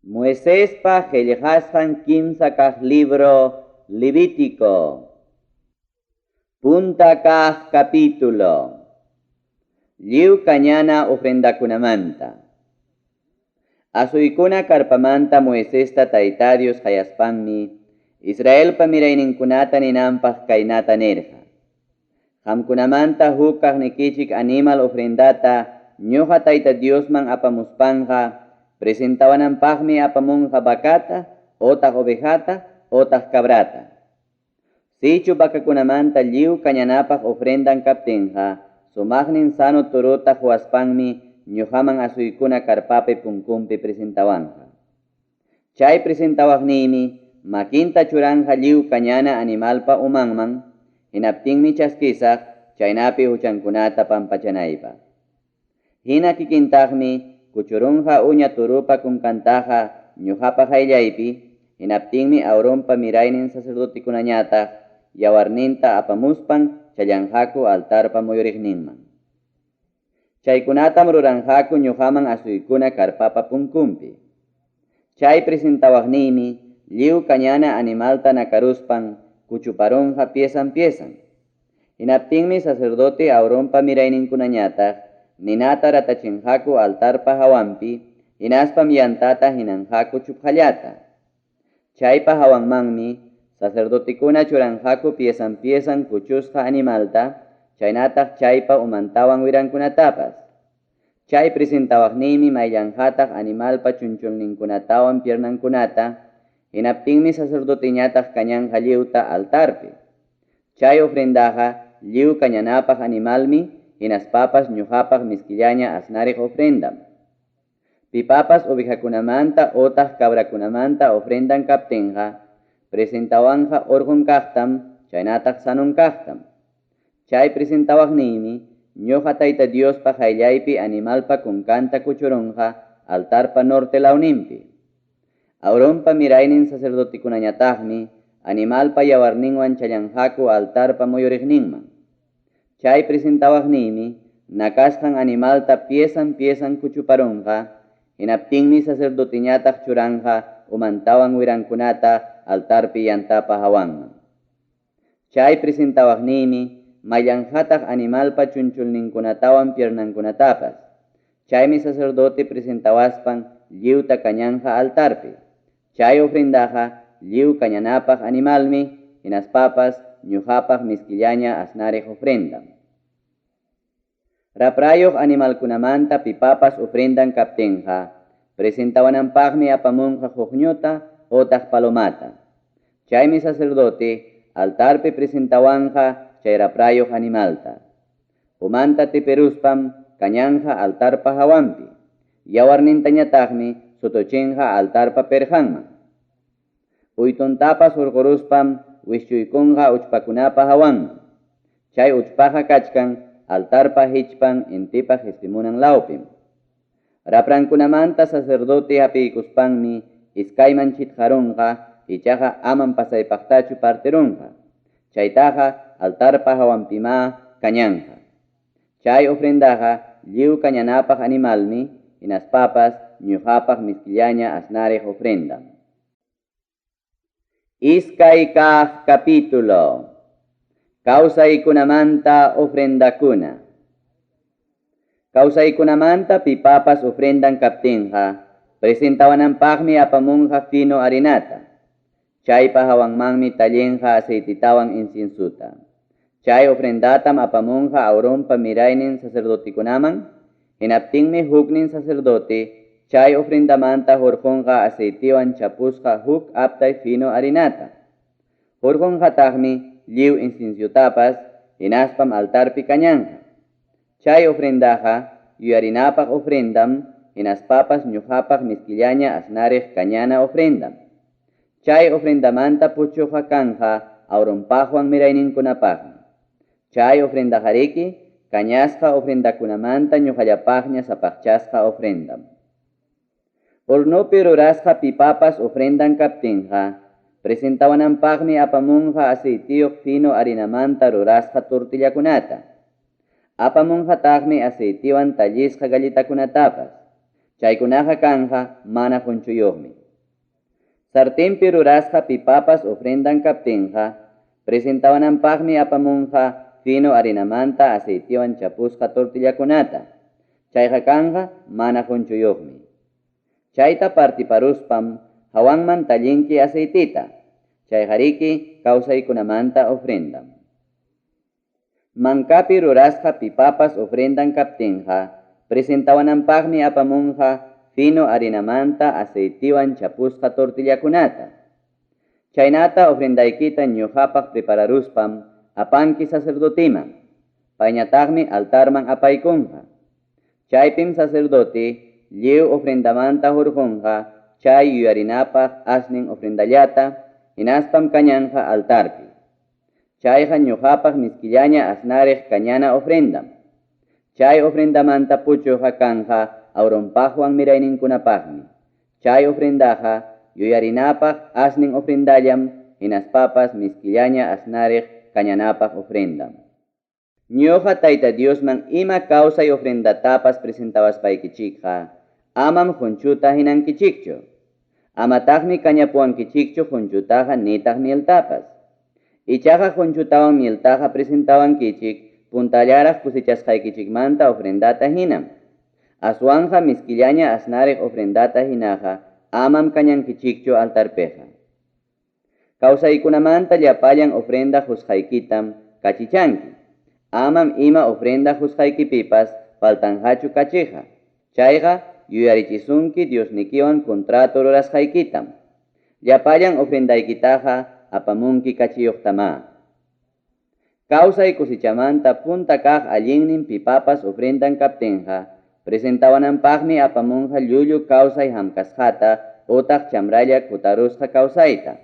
Moisespa qellqasqan kimsa kaq libro Levítico. Punta kaq capítulo. Lliw kañana ofrendakunamanta. Asuykuna karpamanta Moisesta Tayta Dios qayaspanmi Israelpa mirayninkunata ninanpaq kaynata nirqa: Qamkunamanta huk kaqnikichik animal ofrendata ñuqa Tayta Diosman apamuspanqa presentawananpaqmi apamunqa vacata otaq ovejata otaq cabrata. Sichu vacakunamanta lliw kañanapaq ofrendan kaptinqa sumaqnin sano torota quwaspanmi ñuqaman asuykuna karpapi punkunpi presentawanqa. Chay presentawaqniymi makinta churanqa lliw kañana animalpa umanman, hinaptinmi chaskisaq chaynapi huchankunata pampachanaypaq. Hina kikintaqmi kuchurunqa uña toropa kunkantaqa ñuqapa qayllaypi, hinaptinmi Aaronpa miraynin sacerdotekunañataq yawarninta apamuspan challanqaku altarpa muyuriqninman. Chaykunatam ruranqaku ñuqaman asuykuna karpapa punkunpi. Chay presentawaqniymi lliw kañana animalta nakaruspan kuchuparunqa piezan-piezan. Hinaptinmi sacerdote Aaronpa mirayninkunañataq ninata ratachinqaku altarpa hawanpi, hinaspam yantata hinanqaku chupqallata. Chaypa hawanmanmi sacerdotekuna churanqaku piezan-piezan kuchusqa animalta, chaynataq chaypa umantawan wirankunatapas. Chay presentawaqniymi mayllanqataq animalpa chunchulninkunatawan piernankunata, hinaptinmi sacerdoteñataq kañanqa lliwta altarpi. Chay ofrendaqa lliw kañanapaq animalmi, hinaspapas ñuqapaq miskillaña asnariq ofrendam. Pipapas ovejakunamanta otaq cabrakunamanta ofrendan kaptinqa, presentawanqa urqun kaqtam chaynataq sanon kaqtam. Chay presentawaqniymi ñuqa Tayta Diospa qayllaypi animalpa kunkanta kuchurunqa altarpa norte lawninpi. Aaronpa miraynin sacerdotekunañataqmi animalpa yawarninwan challanqaku altarpa muyuriqninman. Chay presentawaqniymi nakasqan animalta piezan-piezan kuchuparunqa, hinaptinmi sacerdoteñataq churanqa umantawan wirankunata altarpi yantapa hawanman. Chay presentawaqniymi mayllanqataq animalpa chunchulninkunatawan piernankunatapas. Chaymi sacerdote presentawaspan lliwta kañanqa altarpi. Chay ofrendaqa lliw kañanapaq animalmi, hinaspapas ñuqapaq miskillaña asnariq ofrendam. Raprayuq animalkunamanta pipapas ofrendan kaptinqa, presentawananpaqmi apamunqa quqñuta otaq palomata. Chaymi sacerdote altarpi presentawanqa chay raprayuq animalta. Umanta tipiruspam kañanqa altarpa hawanpi. Yawarnintañataqmi sutuchinqa altarpa pirqanman. Uytuntapas hurquruspam wischuykunqa uchpakunapa hawanman. Chay uchpaqa kachkan altarpa hichpan intipa qispimunan lawpim. Raprankunamanta sacerdote hapiykuspanmi iskayman chitqarunqa, ichaqa amam pasaypaqtachu partirunqa. Chaytaqa altarpa hawanpimá kañanqa. Chay ofrendaqa lliw kañanapaq animalmi, hinaspapas ñuqapaq miskillaña asnariq ofrendam. Iskay kaq capítulo. Kawsaykunamanta ofrendakuna. Kawsaykunamanta pipapas ofrendan kaptinqa, presentawananpaqmi apamunqa fino harinata. Chaypa hawanmanmi tallinqa aceitetawan inciensota. Chay ofrendatam apamunqa Aaronpa miraynin sacerdotekunaman, hinaptinmi huknin sacerdote chay ofrendamanta hurqunqa aceitewan chapusqa huk aptay fino harinata. Hurqunqataqmi lliw inciensotapas, hinaspam altarpi kañanqa. Chay ofrendaqa yuyarinapaq ofrendam, hinaspapas ñuqapaq miskillaña asnariq kañana ofrendam. Chay ofrendamanta puchuqqa kanqa Aaronpaqwan mirayninkunapaqmi. Chay ofrendaqariki kañasqa ofrendakunamanta ñuqallapaqña sapaqchasqa ofrendam. Hornopi rurasqa pipapas ofrendan kaptinqa, presentawananpaqmi apamunqa aceiteyuq fino harinamanta rurasqa tortillakunata. Apamunqataqmi aceitewan tallisqa galletakunatapas. Chaykunaqa kanqa mana qonchuyuqmi. Sartenpi rurasqa pipapas ofrendan kaptinqa, presentawananpaqmi apamunqa fino harinamanta aceitewan chapusqa tortillakunata. Chayqa kanqa mana qonchuyuqmi. Chayta partiparuspam hawanman tallinki aceiteta. Chayqariki kawsaykunamanta ofrendam. Mankapi rurasqa pipapas ofrendan kaptinqa, presentawananpaqmi apamunqa fino harinamanta aceitewan chapusqa tortillakunata. Chaynata ofrendaykita ñoqapaq prepararuspam apanki sacerdoteman. Payñataqmi altarman apaykunqa. Chaypim sacerdote lliw ofrendamanta hurqunqa chay yuyarinapaq asnin ofrendallata, hinaspam kañanqa altarpi. Chayqa ñoqapaq miskillaña asnariq kañana ofrendam. Chay ofrendamanta puchuqqa kanqa Aaronpaqwan mirayninkunapaqmi. Chay ofrendaqa yuyarinapaq asnin ofrendallam, hinaspapas miskillaña asnariq kañanapaq ofrendam. Ñoqa Tayta Diosman ima kawsay ofrendatapas presentawaspaykichikqa, amam qonchuta hinankichikchu. Amataqmi kañapuwankichikchu qonchutaqa nitaq mieltapas. Ichaqa qonchutawan mieltaqa presentawankichik puntallaraq cosechasqaykichikmanta ofrendata hinam. Aswanqa miskillaña asnariq ofrendata hinaqa amam kañankichikchu altarpiqa. Kawsaykunamanta llapallan ofrenda qusqaykitam kachichanki. Amam ima ofrenda qusqaykipipas faltanqachu kachiqa. Chayqa yuyarichisunki Diosnikiwan contrato rurasqaykitam. Llapallan ofrendaykitaqa apamunki kachiyuqtamá. Kawsay cosechamanta punta kaq allinnin pipapas ofrendan kaptinqa, presentawananpaqmi apamunqa llullu kawsay hamkasqata otaq chamralla kutarusqa kawsayta.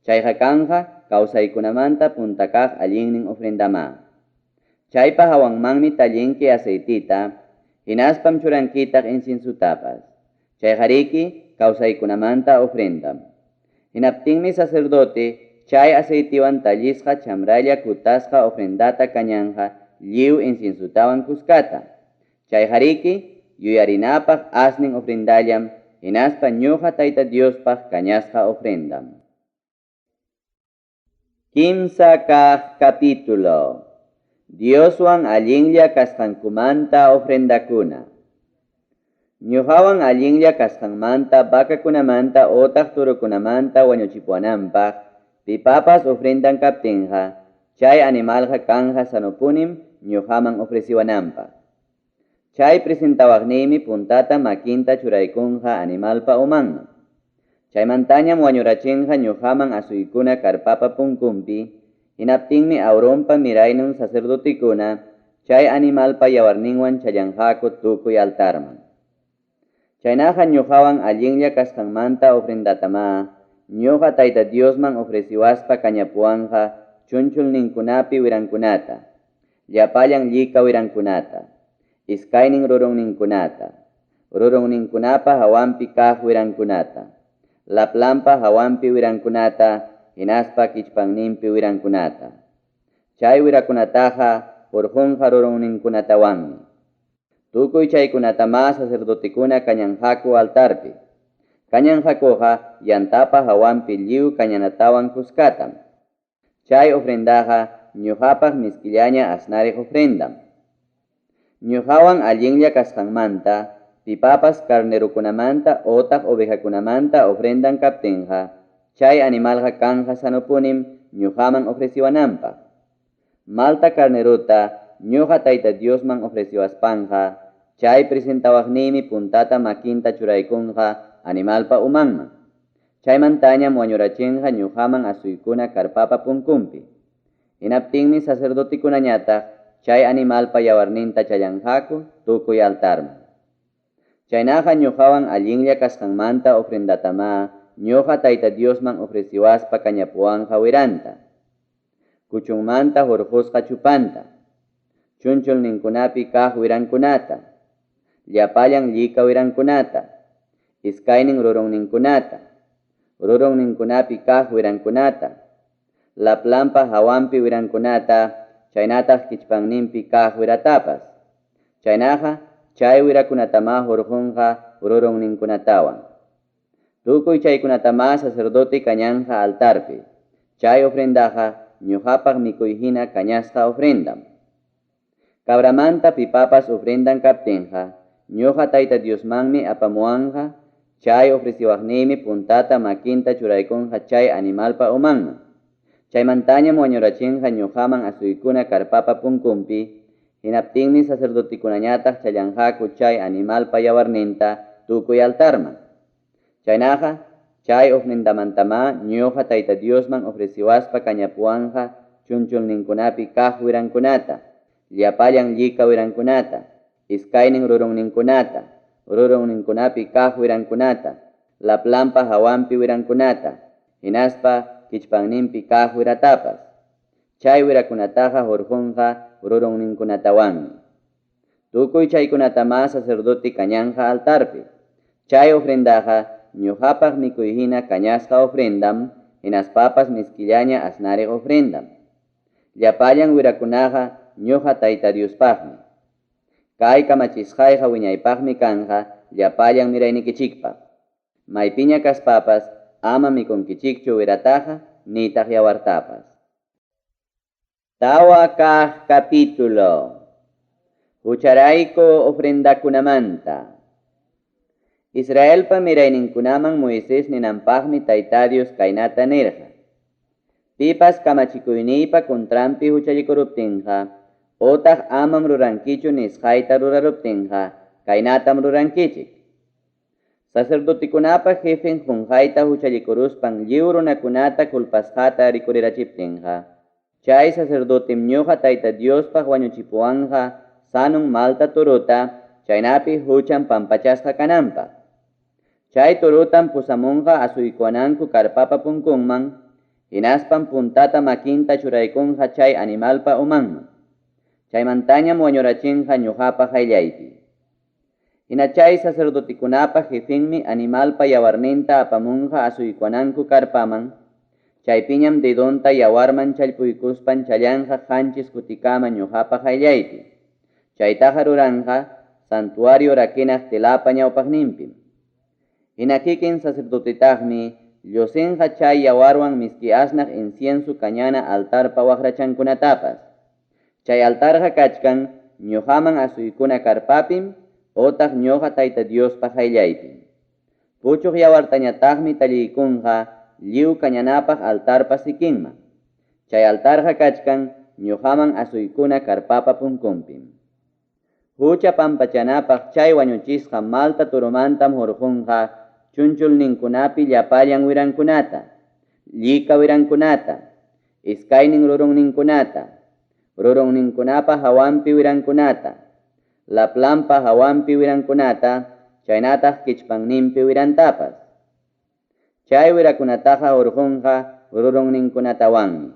Chayqa kanqa kawsaykunamanta punta kaq allinnin ofrendamá. Chaypa hawanmanmi tallinki aceitita, hinaspam churankitaq inciensutapas. Chayqariki kawsaykunamanta ofrendam. Hinaptinmi sacerdote chay aceitiwan tallisqa chamralla kutasqa ofrendata kañanqa lliw inciensutawan kuskata. Chayqariki yuyarinapaq asnin ofrendallam, hinaspa ñuqa Tayta Diospaq kañasqa ofrendam. Kimsa kaq capítulo. Dioswan allinlla kasqankumanta ofrendakuna. Ñuqawan allinlla kasqanmanta vacakunamanta otaq torokunamanta wañuchipuwananpaq pipapas ofrendan kaptinqa, chay animalqa kanqa sanopunim ñuqaman ofreciwananpaq. Chay presentawaqniymi puntata makinta churaykunqa animalpa umanman. Chaymantañam wañurachinqa ñuqaman asuykuna karpapa punkunpi, hinaptinmi Aaronpa miraynin sacerdotekuna chay animalpa yawarninwan challanqaku tukuy altarman. Chaynaqa ñuqawan allinlla kasqanmanta ofrendatamá ñuqa Tayta Diosman ofreciwaspa kañapuwanqa chunchulninkunapi wirankunata, llapallan llika wirankunata, iskaynin rurunninkunata, rurunninkunapa hawanpi kaq wirankunata, laplampa hawanpi wirankunata, hinaspa kichpanninpi wirankunata. Chay wirakunataqa hurqunqa rurunninkunatawanmi. Tukuy chaykunatamá sacerdotekuna kañanqaku altarpi. Kañanqakuqa yantapa hawanpi lliw kañanatawan kuskatam. Chay ofrendaqa ñuqapaq miskillaña asnariq ofrendam. Ñuqawan allinlla kasqanmanta, pipapas carnerokunamanta otaq ovejakunamanta ofrendan kaptinqa, chay animalqa kanja sanopunim ñuqaman ofreciwananpaq. Malta carnerota ñuqa Tayta Diosman ofreciwaspanja, chay presentawaqniymi puntata makinta churaykunqa animalpa umanman. Chaymantañam wañurachinqa ñuqaman asuykuna karpapa punkunpi. Hinaptinmi sacerdotekunañataq chay animalpa yawarninta challanqaku tukuy altarman. Chaynaqa ñuqawan allinlla kasqanmanta ofrendatamá ñuqa Tayta Diosman ofreciwaspa kañapuwanqa wiranta, kuchunmanta hurqusqa chupanta, chunchulninkunapi kaq wirankunata, llapallan llika wirankunata, iskaynin rurunninkunata, rurunninkunapi kaq wirankunata, laplampa hawanpi wirankunata, chaynataq kichpanninpi kaq wiratapas. Chaynaqa chay wirakunatamá hurqunqa rurunninkunatawan. Tukuy chaykunatamá sacerdote kañanqa altarpi. Chay ofrendaqa ñuqapaq mikuy hina kañasqa ofrendam. Cabramanta pipapas ofrendan kaptinqa, ñuqa Tayta Diosmanmi apamuwanqa, chay ofreciwaqniymi puntata makinta churaykunqa chay animalpa umanman. Chaymantañam wañurachinqa ñuqaman asuykuna karpapa punkunpi, hinaptinmi sacerdotekunañataq challanqaku chay animalpa yawarninta tukuy altarman. Chaynaqa, chay ofrendamantamá ñuqa Tayta Diosman ofreciwaspa kañapuwanqa chunchulninkunapi kaq wirankunata, llapallan llika wirankunata, iskaynin rurunninkunata, rurunninkunapi kaq wirankunata, laplanpa hawanpi wirankunata, hinaspa kichpanninpi kaq wiratapas. Chay wirakunataqa hurqunqa rurunninkunatawanmi. Tukuy chaykunatamá sacerdote kañanqa altarpi. Chay ofrendaqa ñuqapaq mikuy hina kañasqa ofrendam, hinaspapas miskillaña asnariq ofrendam. Llapallan wirakunaqa ñuqa Tayta Diospaqmi. Kay kamachisqayqa wiñaypaqmi kanqa llapallan miraynikichikpaq. Maypiña kaspapas ama mikunkichikchu wirataqa nitaq yawartapas. Tawa kaq capítulo. Hucharayku ofrendakunamanta. Israelpa mirayninkunaman Moisés ninanpaqmi Tayta Dios kaynata nirqa: Pipas kamachikuyniypa contranpi huchallikuruptinqa, otaq amam rurankichu nisqayta ruraruptinqa, kaynatam rurankichik. Sacerdotekunapa jefen qunqayta huchallikuruspan lliw runakunata culpasqata rikurirachiptinqa, chay sacerdotem ñuqa Tayta Diospaq wañuchipuwanqa sanun malta torota, chaynapi huchan pampachasqa kananpaq. Chay torotam pusamunqa asuykuwananku karpapa punkunman, hinaspam puntata makinta churaykunqa chay animalpa umanman. Chaymantañam wañurachinqa ñuqapa qayllaypi. Hina chay sacerdotekunapa jefenmi animalpa yawarninta apamunqa asuykuwananku karpaman, chaypiñam dedonta yawarman challpuykuspan challanqa qanchis kutikama ñuqapa qayllaypi. Chaytaqa ruranqa santuario rakinaq telapa ñawpaqninpim. Hina kikin sacerdotetaqmi llusinqa chay yawarwan miski asnaq incienso kañana altarpa waqrachankunatapas. Chay altarqa kachkan ñuqaman asuykuna karpapim otaq ñuqa Tayta Diospa qayllaypim. Puchuq yawartañataqmi talliykunqa lliw kañanapaq altarpa sikinman. Chay altarqa kachkan ñuqaman asuykuna karpapa punkunpim. Hucha pampachanapaq chay wañuchisqa malta toromantam hurqunqa chunchulninkunapi llapallan wirankunata, llika wirankunata, iskaynin rurunninkunata, rurunninkunapa hawanpi wirankunata, laplanpa hawanpi wirankunata, chaynataq kichpanninpi wirantapas. Chay wirakunataqa hurqunqa rurunninkunatawanmi.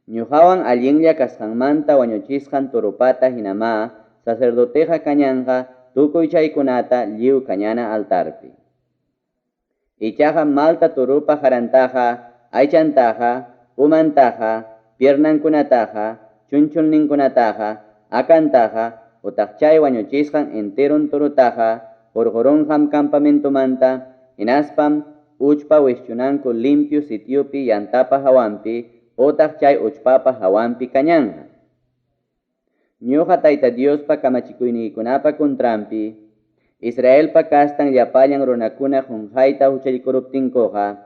Ñuqawan allinlla kasqanmanta wañuchisqan toropata hinamá sacerdoteqa kañanqa tukuy chaykunata lliw kañana altarpi. Ichaqa malta toropa qarantaqa, aychantaqa, umantaqa, piernankunataqa, chunchulninkunataqa, akantaqa, otaq chay wañuchisqan enteron torotaqa hurqurunqam campamentomanta, hinaspam uchpa wischunanku limpio sitiopi yantapa hawanpi otaq chay uchpapa hawanpi kañanqa. Ñuqa Tayta Diospa kamachikuyniykunapa contranpi, Israelpa kastan llapallan runakuna qunqayta huchallikuruptinkuqa,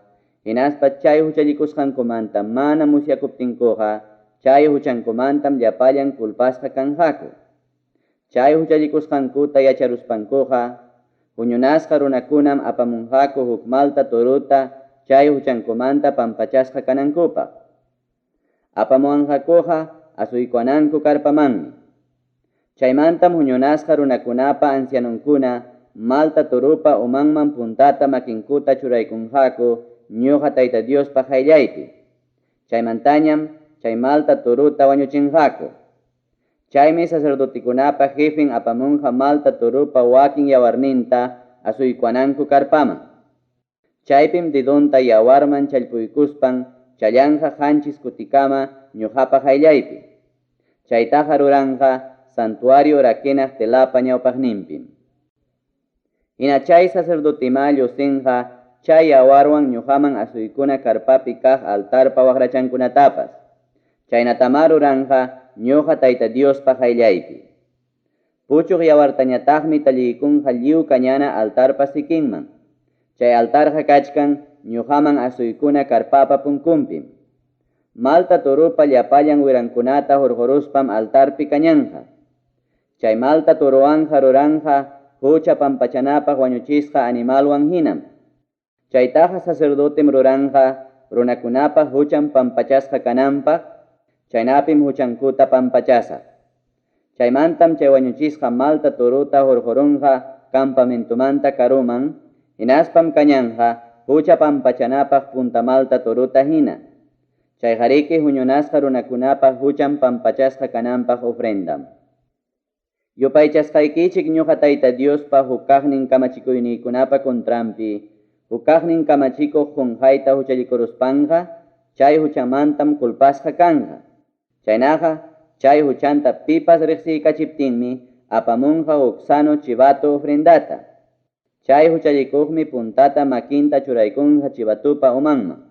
hinaspa chay huchallikusqankumanta mana musyakuptinkuqa, chay huchankumantam llapallan culpasqa kanqaku. Chay huchallikusqankuta yacharuspankuqa, huñunasqa runakunam apamunqaku huk malta torota chay huchankumanta pampachasqa kanankupaq. Apamuwanqakuqa asuykuwananku karpamanmi. Chaymantam huñunasqa runakunapa ancianonkuna malta toropa umanman puntata makinkuta churaykunqaku ñuqa Tayta Diospa qayllaypi. Chaymantañam chay malta torota wañuchinqaku. Chaymi sacerdotekunapa jefen apamunqa malta toropa wakin yawarninta asuykuwananku karpaman. Chaypim dedonta yawarman challpuykuspan challanqa qanchis kutikama ñuqapa qayllaypi. Chaytaqa ruranqa santuario rakinaq telapa ñawpaqninpim. Hina chay sacerdotemá llusinqa chay yawarwan ñoqaman asuykuna karpapi kaq altarpa waqrachankunatapas. Chaynatamá ruranqa ñoqa Tayta Diospa qayllaypi. Puchuq yawartañataqmi talliykunqa lliw kañana altarpa sikinman. Chay altarqa kachkan ñoqaman asuykuna karpapa punkunpim. Malta toropa llapallan wirankunata hurquruspam altarpi kañanqa. Chay malta torowanqa ruranqa hucha pampachanapaq wañuchisqa animalwan hinam. Chaytaqa sacerdotem ruranqa runakunapa huchan pampachasqa kananpaq, chaynapim huchankuta pampachasaq. Chaymantam chay wañuchisqa malta torota hurqurunqa campamentomanta karuman, hinaspam kañanqa hucha pampachanapaq punta malta torota hina. Chayqariki huñunasqa runakunapa huchan pampachasqa kananpaq ofrendam. Yupaychasqaykichik ñoqa Tayta Diospa hukkaqnin kamachikuyniykunapa contranpi, hukkaqnin kamachikuq qonqayta huchallikuruspanqa, chay huchamantam culpasqa kanqa. Chaynaqa, chay huchanta pipas riqsiykachiptinmi apamunqa huk sano chivato ofrendata. Chay huchallikuqmi puntata makinta churaykunqa chivatopa umanman.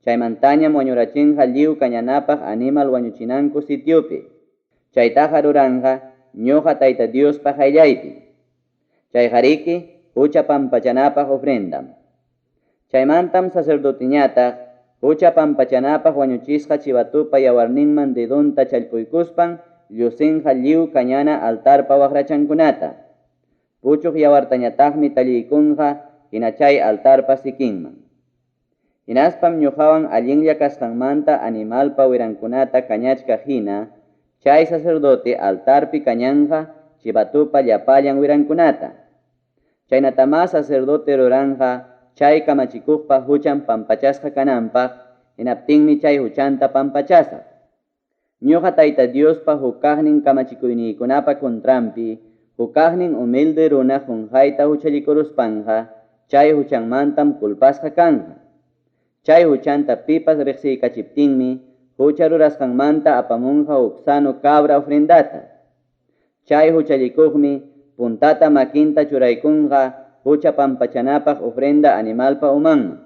Chaymantañam wañurachinqa lliw kañanapaq animal wañuchinanku sitiopi. Chaytaqa ruranqa ñoqa Tayta Diospa qayllaypi. Chayqariki hucha pampachanapaq ofrendam. Chaymantam sacerdoteñataq hucha pampachanapaq wañuchisqa chivatopa yawarninman dedonta challpuykuspan llusinqa lliw kañana altarpa waqrachankunata. Puchuq yawartañataqmi talliykunqa hina chay altarpa sikinman. Hinaspam ñoqawan allinlla kasqanmanta animalpa wirankunata kañachkaq hina, chay sacerdote altarpi kañanqa chivatopa llapallan wirankunata. Chaynatamá sacerdote ruranqa chay kamachikuqpa huchan pampachasqa kananpaq, hinaptinmi chay huchanta pampachasaq. Ñoqa Tayta Diospa hukkaqnin kamachikuyniykunapa contranpi, hukkaqnin humilde runa qonqayta huchallikuruspanqa, chay huchanmantam culpasqa kanqa. Chay huchanta pipas riqsiykachiptinmi, hucha rurasqanmanta apamunqa huk sano cabra ofrendata. Chay huchallikuqmi puntata makinta churaykunqa hucha pampachanapaq ofrenda animalpa umanman.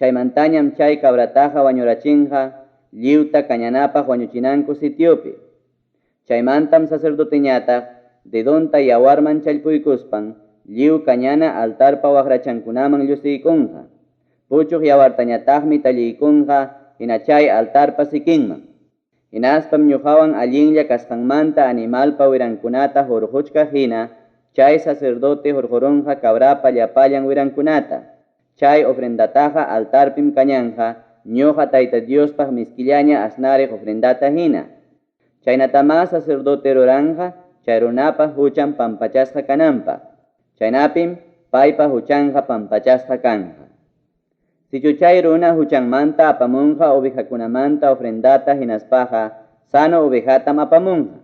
Chaymantañam chay cabrataqa wañurachinqa lliwta kañanapaq wañuchinanku sitiopi. Chaymantam sacerdoteñataq dedonta yawarman challpuykuspan lliw kañana altarpa waqrachankunaman llusiykunqa. Puchuq yawartañataqmi talliykunqa hina chay altarpa sikinman. Hinaspam ñoqawan allinlla kasqanmanta animalpa wirankunata hurquchkaq hina, chay sacerdote hurqurunqa cabrapa llapallan wirankunata. Chay ofrendataqa altarpim kañanqa ñoqa Tayta Diospaq miskillaña asnariq ofrendata hina. Chaynatamá sacerdote ruranqa chay runapa huchan pampachasqa kananpaq. Chaynapim paypa huchanqa pampachasqa kanqa. Sichu chay runa huchanmanta apamunqa ovejakunamanta ofrendata hinaspaqa sano ovejatam apamunqa.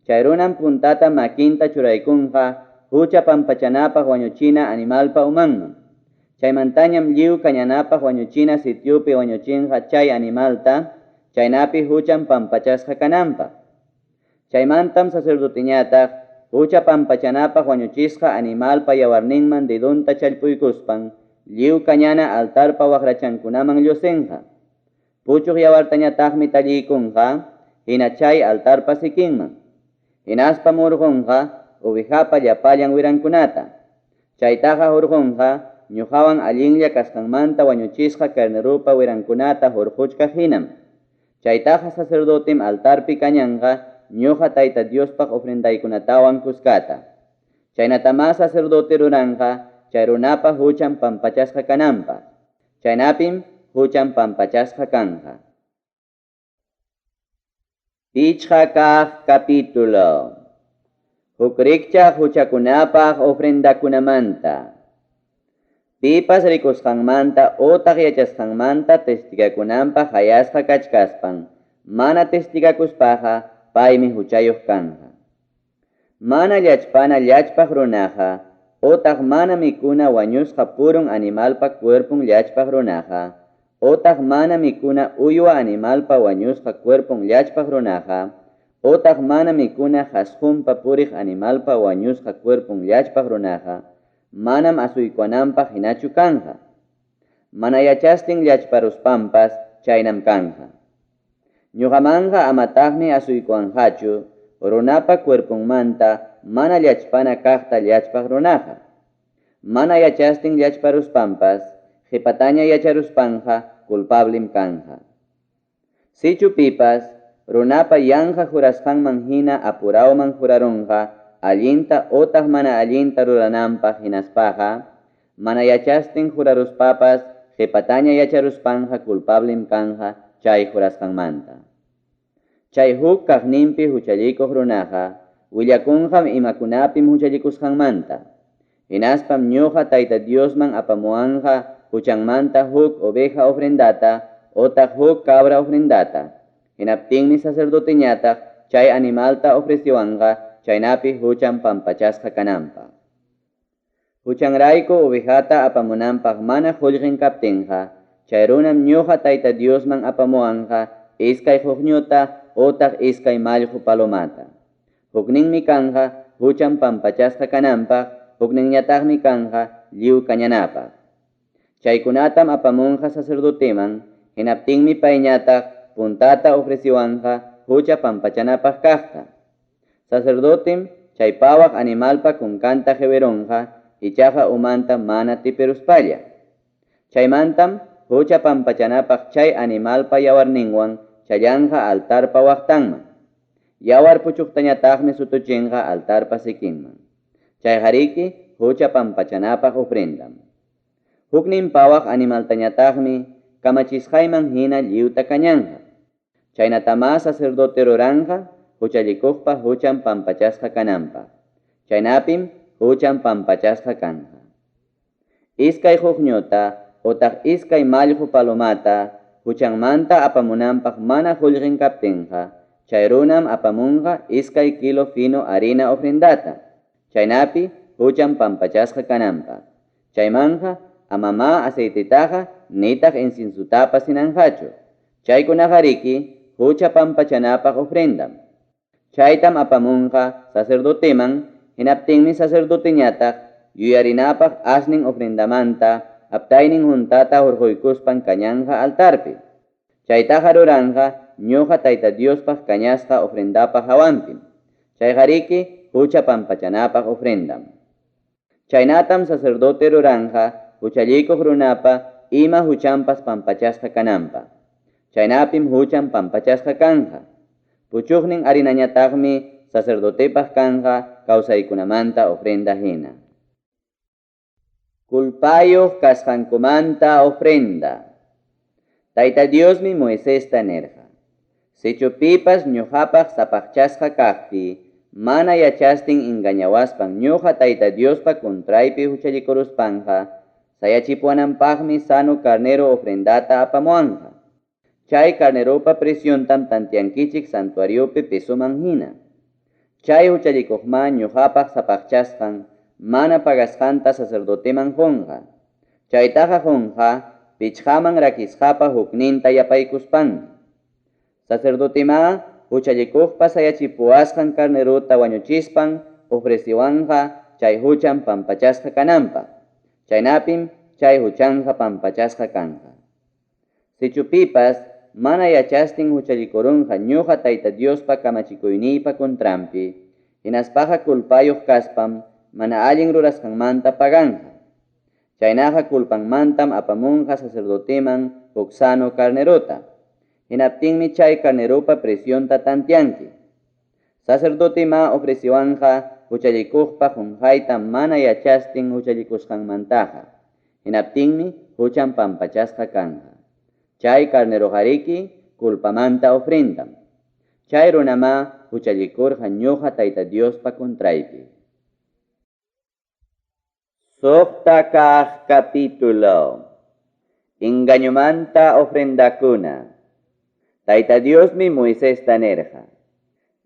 Chay runam puntata makinta churaykunqa hucha pampachanapaq wañuchina animalpa umanman. Chaymantañam lliw kañanapaq wañuchina sitiopi wañuchinqa chay animalta, chaynapi huchan pampachasqa kananpaq. Chaymantam sacerdoteñataq hucha pampachanapaq wañuchisqa animalpa yawarninman dedonta challpuykuspan lliw kañana altarpa waqrachankunaman llusinqa. Puchuq yawartañataqmi talliykunqa hina chay altarpa sikinman. Hinaspam hurqunqa ovejapa llapallan wirankunata. Chaytaqa hurqunqa ñoqawan allinlla kasqanmanta wañuchisqa carneropa wirankunata hurquchkaq hinam. Chaytaqa sacerdotem altarpi kañanqa ñoqa Tayta Diospaq ofrendaykunatawan kuskata. Chaynatamá sacerdote ruranqa chay runapa huchan pampachasqa kananpaq. Chaynapim huchan pampachasqa kanqa. Pichqa kaq capítulo. Huk rikchaq huchakunapaq ofrendakunamanta. Pipas rikusqanmanta otaq yachasqanmanta testigakunanpaq qayasqa kachkaspan, mana testigakuspaqa paymi huchayuq kanqa. Mana llachpana llachpaq runaqa otaq mana mikuna wañusqa purun animalpa cuerpon llachpaq runaqa, otaq mana mikuna uywa animalpa wañusqa cuerpon llachpaq runaqa, otaq mana mikuna qasqunpa puriq animalpa wañusqa cuerpon llachpaq runaqa, Manam asuykuwananpaq hinachu kanqa. Mana yachastin llachparuspanpas chaynam kanqa. Ñuqamanqa amataqmi asuykuwanqachu runapa cuerponmanta mana llachpana kaqta llachpaq runaqa. Mana yachastin llachparuspanpas qipataña yacharuspanqa culpablem kanqa. Sichu pipas runapa yanqa jurasqanman hina apurawman jurarunqa allinta otaq mana allinta rurananpaq hinaspaqa, mana yachastin juraruspapas qipataña yacharuspanqa culpablem kanqa chay jurasqanmanta. Chay huk kaqninpi huchallikuq runaqa willakunqam imakunapim huchallikusqanmanta. Hinaspam ñuqa Tayta Diosman apamuwanqa huchanmanta huk oveja ofrendata otaq huk cabra ofrendata. Hinaptinmi sacerdoteñataq chay animalta ofrecewanqa chaynapi huchan pampachasqa kananpaq. Huchanrayku ovejata apamunanpaq mana qullqin kaptinqa, chay runam ñuqa Tayta Diosman apamuwanqa iskay qoqñuta otaq iskay mallqu palomata. Hukninmi kanqa huchan pampachasqa kananpaq, hukninñataqmi kanqa lliw kañanapaq. Chaykunatam apamunqa sacerdoteman, hinaptinmi payñataq puntata ofrecewanqa hucha pampachanapaq kaqta. Sacerdotem chay pawaq animalpa kunkanta qewirunqa, ichaqa umanta mana tipiruspalla. Chaymantam hucha pampachanapaq chay animalpa yawarninwan challanqa altarpa waqtanman. Yawar puchuqtañataqmi sutuchinqa altarpa sikinman. Chayqariki hucha pampachanapaq ofrendam. Huknin pawaq animaltañataqmi kamachisqayman hina lliwta kañanqa. Chaynatamá sacerdote ruranqa huchallikuqpa huchan pampachasqa kananpaq. Chaynapim huchan pampachasqa kanqa. Iskay qoqñuta otaq iskay mallqu palomata huchanmanta apamunanpaq mana qullqin kaptinqa, chay runam apamunqa iskay kilo fino harina ofrendata, chaynapi huchan pampachasqa kananpaq. Chaymanqa amamá aceitetaqa nitaq inciensotapas hinanqachu. Chaykunaqariki hucha pampachanapaq ofrendam. Chaytam apamunqa sacerdoteman, hinaptinmi sacerdoteñataq yuyarinapaq asnin ofrendamanta aptaynin huntata hurquykuspan kañanqa altarpi. Chaytaqa ruranqa ñuqa Tayta Diospaq kañasqa ofrendapa hawanpim. Chayqariki hucha pampachanapaq ofrendam. Chaynatam sacerdote ruranqa huchallikuq runapa ima huchanpas pampachasqa kananpaq. Chaynapim huchan pampachasqa kanqa. Puchuqnin harinañataqmi sacerdotepaq kanqa kawsaykunamanta ofrenda hina. Culpayuq kasqankumanta ofrenda. Tayta Diosmi Moisesta nirqa, Sichu pipas ñuqapaq sapaqchasqa kaqpi mana yachastin engañawaspan ñuqa Tayta Diospa contraypi huchallikuruspanqa, sayachipuwananpaqmi sano carnero ofrendata apamuwanqa. Chay carneropa preciontam tanteankichik santuariopi pesoman hina. Chay huchallikuqmá ñuqapaq sapaqchasqan mana pagasqanta sacerdoteman qunqa. Chaytaqa qunqa pichqaman rakisqapa hukninta yapaykuspanmi. Sacerdotemá huchallikuqpa sayachipuwasqan carnerota wañuchispan ofrecewanqa chay huchan pampachasqa kananpaq. Chaynapim chay huchanqa pampachasqa kanqa. Sichu pipas mana yachastin huchallikurunqa ñuqa Tayta Diospa kamachikuyniypa contranpi, hinaspaqa culpayuq kaspam mana allin rurasqanmanta paganqa. Chaynaqa culpanmantam apamunqa sacerdoteman huk sano carnerota. Hinaptinmi chay carneropa precionta tanteanki. Sacerdotemá ofrecewanqa huchallikuqpa qunqayta mana yachastin huchallikusqanmantaqa, hinaptinmi huchan pampachasqa kanqa. Chay carneroqariki culpamanta ofrendam. Chay runamá huchallikurqa ñuqa Tayta Diospa contraypi. Suqta kaq capítulo. Engañomanta ofrendakuna. Tayta Diosmi Moisesta nirqa,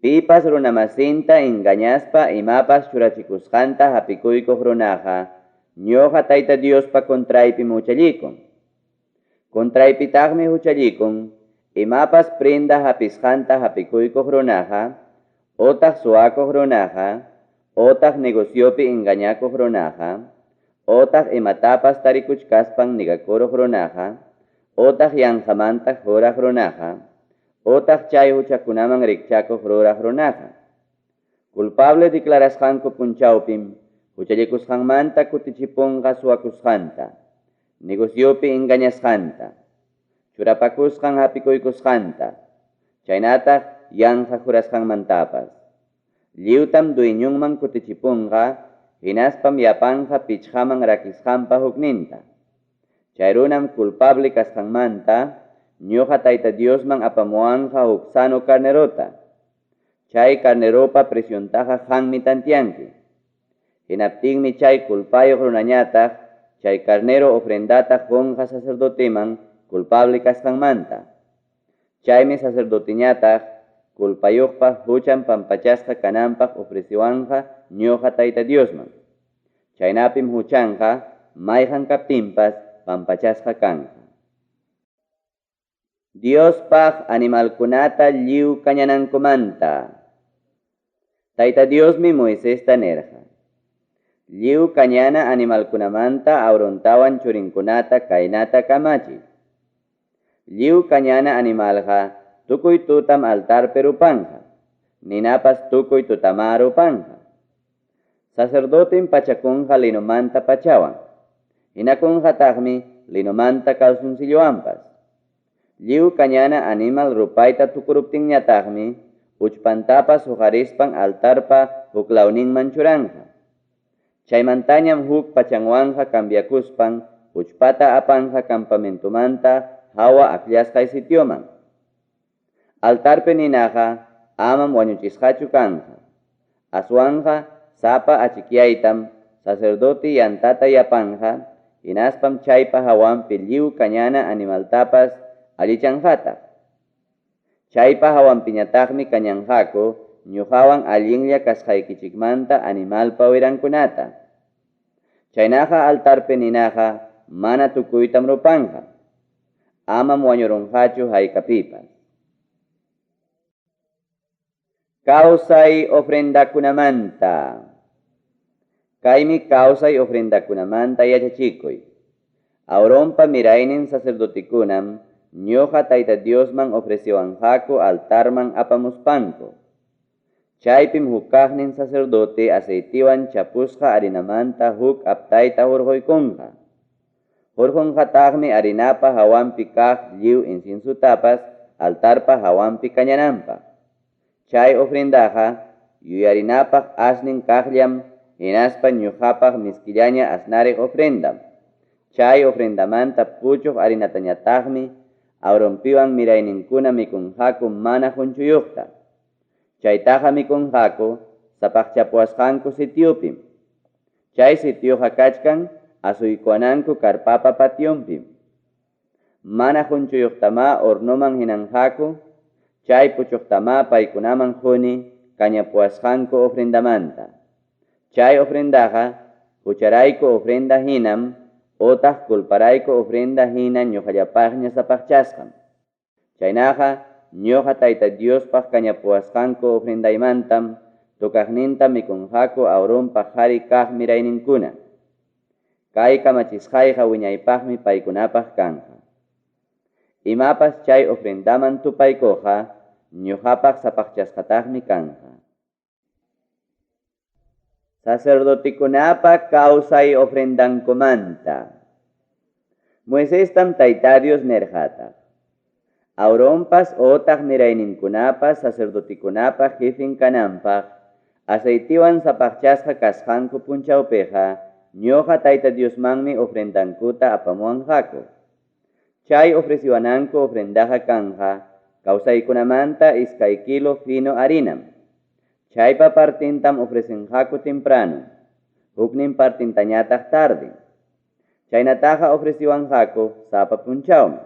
Pipas runamasinta engañaspa imapas churachikusqanta hapikuykuq runaqa, ñuqa Tayta Diospa contraypim huchallikun. Contraypitaqmi huchallikun imapas prenda hapisqanta hapikuykuq runaqa, otaq suwakuq runaqa, otaq negociopi engañakuq runaqa, Otaq imatapas tarikuchkaspan negakuruq runaqa, otaq yanqamanta juraq runaqa, otaq chay huchakunaman rikchakuq ruraq runaqa. Culpable declarasqanku punchawpim huchallikusqanmanta kutichipunqa suwakusqanta, negociopi engañasqanta, churapakusqan hapikuykusqanta, chaynataq yanqa jurasqanmantapas. Lliwtam dueñonman kutichipunqa hinaspam yapanqa pichqaman rakisqanpa hukninta. Chay runam culpable kasqanmanta ñoqa Tayta Diosman apamuwanqa huk sano carnerota. Chay carneropa preciontaqa qanmi tanteanki. Hinaptinmi chay culpayuq runañataq chay carnero ofrendata qonqa sacerdoteman culpable kasqanmanta. Chaymi sacerdoteñataq culpayuqpa huchan pampachasqa kananpaq ofrecewanqa ñoqa Tayta Diosman. Chaynapim huchanqa mayqan kaptinpas pampachasqa kanqa. Diospaq animalkunata lliw kañanankumanta. Tayta Diosmi Moisesta nirqa, Lliw kañana animalkunamanta Aarontawan churinkunata kaynata kamachiy. Lliw kañana animalqa tukuy tutam altarpi rupanqa, ninapas tukuy tutamá rupanqa. Sacerdotem pachakunqa linomanta pachawan, hinakunqataqmi linomanta calzoncillowanpas. Lliw kañana animal rupayta tukuruptinñataqmi uchpantapas huqarispan altarpa huklawninman churanqa. Chaymantañam huk pachanwanqa cambiakuspan uchpata apanqa campamentomanta hawa akllasqay sitioman. Altarpi ninaqa amam wañuchisqachu kanqa. Aswanqa sapa achikyaytam sacerdote yantata yapanqa hinaspam chaypa hawanpi lliw kañana animaltapas allichanqataq. Chaypa hawanpiñataqmi kañanqaku ñoqawan allinlla kasqaykichikmanta animalpa wirankunata. Chaynaqa altarpi ninaqa mana tukuytam rupanqa. Amam wañurunqachu haykapipas. Kawsay ofrendakunamanta. Kaymi kawsay ofrendakunamanta yachachikuy. Aaronpa miraynin sacerdotekunam ñoqa Tayta Diosman ofrecewanqaku altarman apamuspanku. Chaypim huk kaqnin sacerdote aceitewan chapusqa harinamanta huk aptayta hurquykunqa. Hurqunqataqmi harinapa hawanpi kaq lliw inciensotapas altarpa hawanpi kañananpaq. Chay ofrendaqa yuyarinapaq asnin kaqllam hinaspa ñoqapaq miskillaña asnariq ofrendam. Chay ofrendamanta puchuq harinatañataqmi Aaronpiwan mirayninkuna mikunqaku mana qonchuyuqta. Chaytaqa mikunqaku sapaqchapuwasqanku sitiopim. Chay sitioqa kachkan asuykuwananku carpapa pationpim. Mana qonchuyuqtamá hornoman hinanqaku, chay puchuqtamá paykunaman qoni kañapuwasqanku ofrendamanta. Chay ofrendaqa hucharayku ofrenda hinam otaq culparayku ofrenda hina ñoqallapaqña sapaqchasqam. Chaynaqa ñoqa Tayta Diospaq kañapuwasqanku ofrendaymantam tocaqninta mikunqaku Aaronpa qari kaq mirayninkuna. Kay kamachisqayqa wiñaypaqmi paykunapaq kanqa. Imapas chay ofrendaman tupaykuqqa ñoqapaq sapaqchasqataqmi kanqa. Sacerdotekunapa kawsay ofrendankumanta. Moisestam Tayta Dios nirqataq, Aaronpas otaq mirayninkunapas sacerdotekunapa jefen kananpaq aceitewan sapaqchasqa kasqanku punchawpiqa ñoqa Tayta Diosmanmi ofrendankuta apamuwanqaku. Chay ofreciwananku ofrendaqa kanqa kawsaykunamanta iskay kilo fino harinam. Chaypa partentam ofrecenqaku temprano, huknin partintañataq tarde. Chaynataqa ofreciwanqaku sapa punchawmi.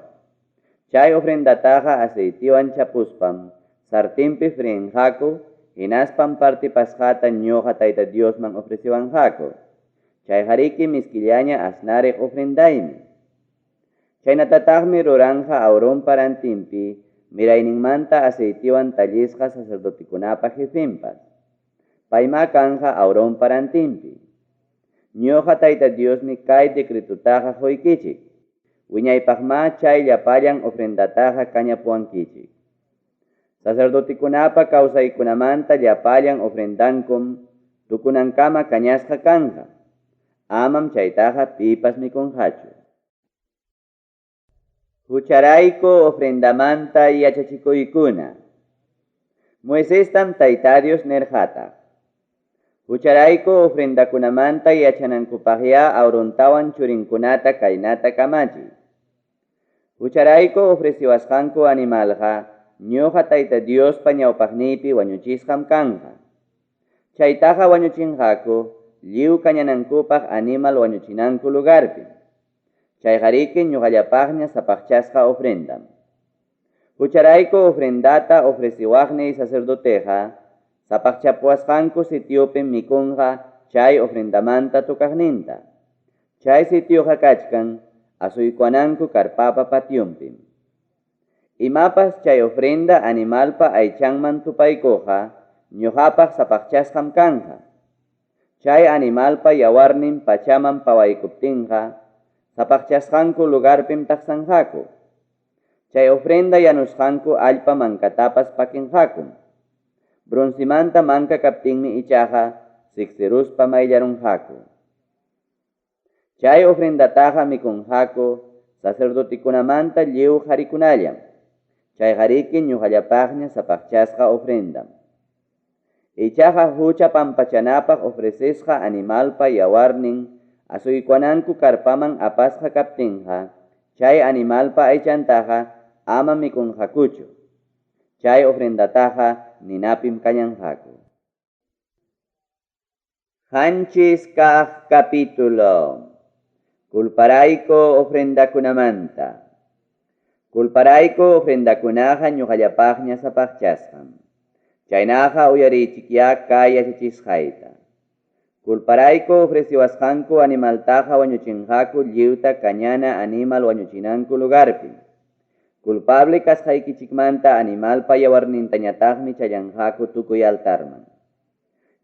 Chay ofrendataqa aceitewan chapuspam sartenpi frienqaku hinaspam partipasqata ñoqa Tayta Diosman ofreciwanqaku. Chayqariki miskillaña asnariq ofrendaymi. Chaynatataqmi ruranqa Aaronpa rantinpi mirayninmanta aceitewan tallisqa sacerdotekunapa jefenpas. Paymá kanqa Aaronpa rantinpi. Ñoqa Tayta Diosmi kay decretotaqa qoykichik. Wiñaypaqmá chay llapallan ofrendataqa kañapuwankichik. Sacerdotekunapa kawsaykunamanta llapallan ofrendankum tukunankama kañasqa kanqa. Amam chaytaqa pipas mikunqachu. Hucharayku ofrendamanta yachachikuykuna. Moisestam Tayta Dios nirqataq, Hucharayku ofrendakunamanta yachanankupaqyá Aarontawan churinkunata kaynata kamachiy. Hucharayku ofreciwasqanku animalqa ñoqa Tayta Diospa ñawpaqniypi wañuchisqam kanqa. Chaytaqa wañuchinqaku lliw kañanankupaq animal wañuchinanku lugarpim. Chayqariki ñoqallapaqña sapaqchasqa ofrendam. Hucharayku ofrendata ofreciwaqniy sacerdoteqa sapaqchapuwasqanku sitiopim mikunqa chay ofrendamanta tocaqninta. Chay sitioqa kachkan asuykuwananku karpapa pationpim. Imapas chay ofrenda animalpa aychanman tupaykuqqa ñoqapaq sapaqchasqam kanqa. Chay animalpa yawarnin pachaman pawaykuptinqa sapaqchasqanku lugarpim taqsanqaku. Chay ofrenda yanusqanku allpa mankatapas pakinqakum. Broncemanta manka kaptinmi ichaqa siksiruspa mayllarunqaku. Chay ofrendataqa mikunqaku sacerdotekunamanta lliw qarikunallam. Chayqariki ñoqallapaqña sapaqchasqa ofrendam. Ichaqa hucha pampachanapaq ofrecesqa animalpa yawarnin asuykuwananku karpaman apasqa kaptinqa, chay animalpa aychantaqa ama mikunqakuchu. Chay ofrendataqa ninapim kañanqaku. Qanchis kaq capítulo. Culparayku ofrendakunamanta. Culparayku ofrendakunaqa ñoqallapaqña sapaqchasqam. Chaynaqa uyariychikyá kay yachachisqayta. Culparayku ofreciwasqanku animaltaqa wañuchinqaku lliwta kañana animal wañuchinanku lugarpim. Culpable kasqaykichikmanta animalpa yawarnintañataqmi challanqaku tukuy altarman.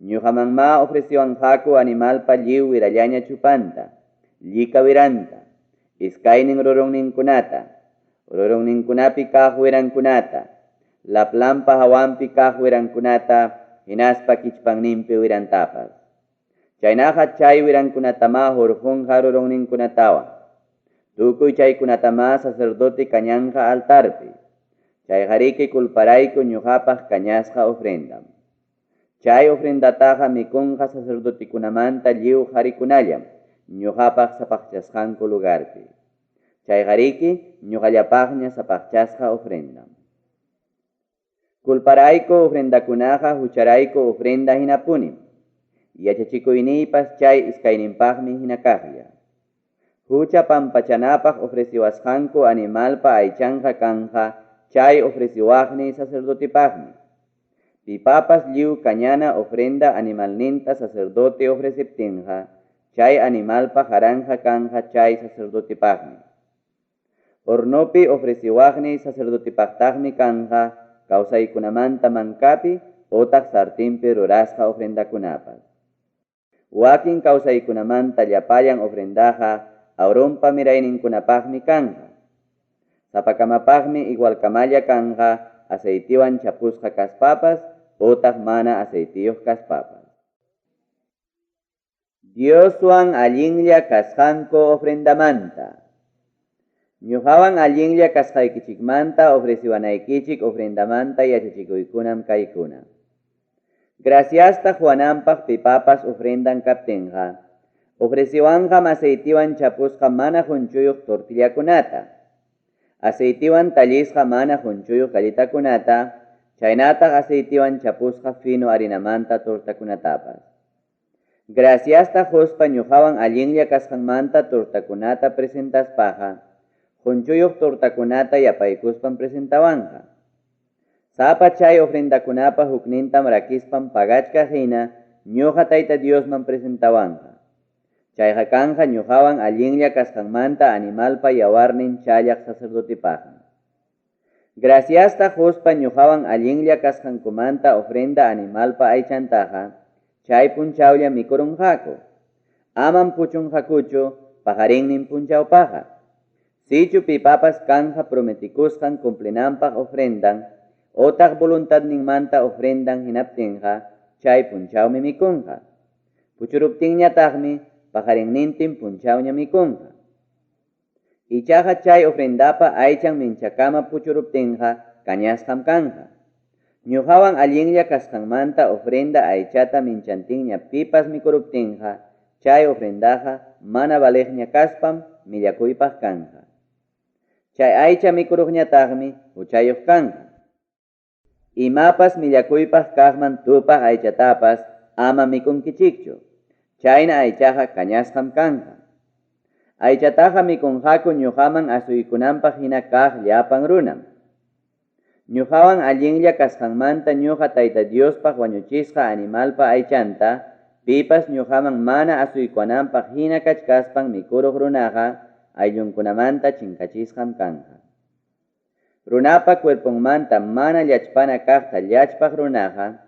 Ñoqamanmá ofreciwanqaku animalpa lliw wirallaña chupanta, llika wiranta, iskaynin rurunninkunata, rurunninkunapi kaq wirankunata, laplanpa hawanpi kaq wirankunata hinaspa kichpanninpi wirantapas. Chaynaqa chay wirankunatamá hurqunqa rurunninkunatawan. Tukuy chaykunatamá sacerdote kañanqa altarpi. Chayqariki culparayku ñoqapaq kañasqa ofrendam. Chay ofrendataqa mikunqa sacerdotekunamanta lliw qarikunallam ñoqapaq sapaqchasqanku lugarpi. Chayqariki ñoqallapaqña sapaqchasqa ofrendam. Culparayku ofrendakunaqa hucharayku ofrenda hinapunim. Yachachikuyniypas chay iskayninpaqmi hina kaqlla. Hucha pampachanapaq ofreciwasqanku animalpa aychanqa kanqa chay ofreciwaqniy sacerdotepaqmi. Pipapas lliw kañana ofrenda animalninta sacerdote ofreceptinqa, chay animalpa qaranqa kanqa chay sacerdotepaqmi. Hornopi ofreciwaqniy sacerdotepaqtaqmi kanqa kawsaykunamanta mankapi otaq sartinpi rurasqa ofrendakunapas. Wakin kawsaykunamanta llapallan ofrendaqa Aaronpa mirayninkunapaqmi kanqa. Sapakamapaqmi igualkamalla kanqa aceitewan chapusqa kaspapas otaq mana aceiteyuq kaspapas. Dioswan allinlla kasqanku ofrendamanta. Ñoqawan allinlla kasqaykichikmanta ofreciwanaykichik ofrendamanta yachachikuykunam kaykuna. Graciasta qowananpaq pipapas ofrendan kaptinqa, ofreciwanqam aceitewan chapusqa mana qonchuyuq tortillakunata, aceitewan tallisqa mana qonchuyuq galletakunata, chaynataq aceitewan chapusqa fino harinamanta tortakunatapas. Graciasta qospa ñoqawan allinlla kasqanmanta tortakunata presentaspaqa, qonchuyuq tortakunata yapaykuspan presentawanqa. Sapa chay ofrendakunapa huknintam rakispan pagachkaq hina ñoqa Tayta Diosman presentawanqa. Chayqa kanqa ñoqawan allinlla kasqanmanta animalpa yawarnin challaq sacerdotepaqmi. Graciasta qospa ñoqawan allinlla kasqankumanta ofrenda animalpa aychantaqa chay punchawlla mikurunqaku. Amam puchunqakuchu paqarinnin punchawpaqqa. Sichu pipapas kanqa prometikusqan cumplinanpaq ofrendan otaq voluntadninmanta ofrendan hinaptinqa chay punchawmi mikunqa. Puchuruptinñataqmi paqarinnintin punchawña mikunqa. Ichaqa chay ofrendapa aychan minchakama puchuruptinqa kañasqam kanqa. Ñuqawan allinlla kasqanmanta ofrenda aychata minchantinña pipas mikuruptinqa chay ofrendaqa mana valeqña kaspam millakuypaq kanqa. Chay aycha mikuruqñataqmi huchayuq kanqa. Imapas millakuypaq kaqman tupaq aychatapas ama mikunkichikchu. Chayna aychaqa kañasqam kanqa. Aychataqa mikunqaku ñuqaman asuykunanpaq hina kaq llapan runam. Ñuqawan allinlla kasqanmanta ñuqa Tayta Diospaq wañuchisqa animalpa aychanta pipas ñuqaman mana asuykuwananpaq hina kachkaspan mikuruq runaqa ayllunkunamanta chinkachisqam kanqa. Runapa cuerponmanta mana llachpana kaqta llachpaq runaqa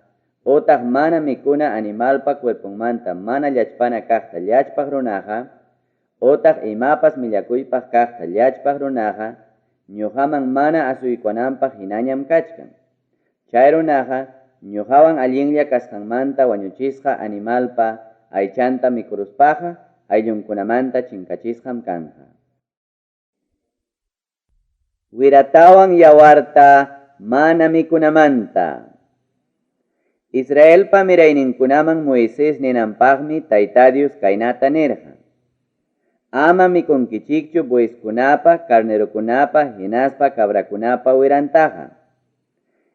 otaq mana mikuna animalpa cuerponmanta mana llachpana kaqta llachpaq runaqa otaq imapas millakuypaq kaqta llachpaq runaqa ñuqaman mana asuykuwananpaq hinañam kachkan. Chay runaqa ñuqawan allinlla kasqanmanta wañuchisqa animalpa aychanta mikuruspaqa ayllunkunamanta chinkachisqam kanqa. Wiratawan yawarta mana mikunamanta. Israelpa mirayninkunaman Moisés ninanpaqmi Tayta Dios kaynata nirqa: Ama mikunkichikchu bueyeskunapa, carnerokunapa hinaspa cabrakunapa wirantaqa.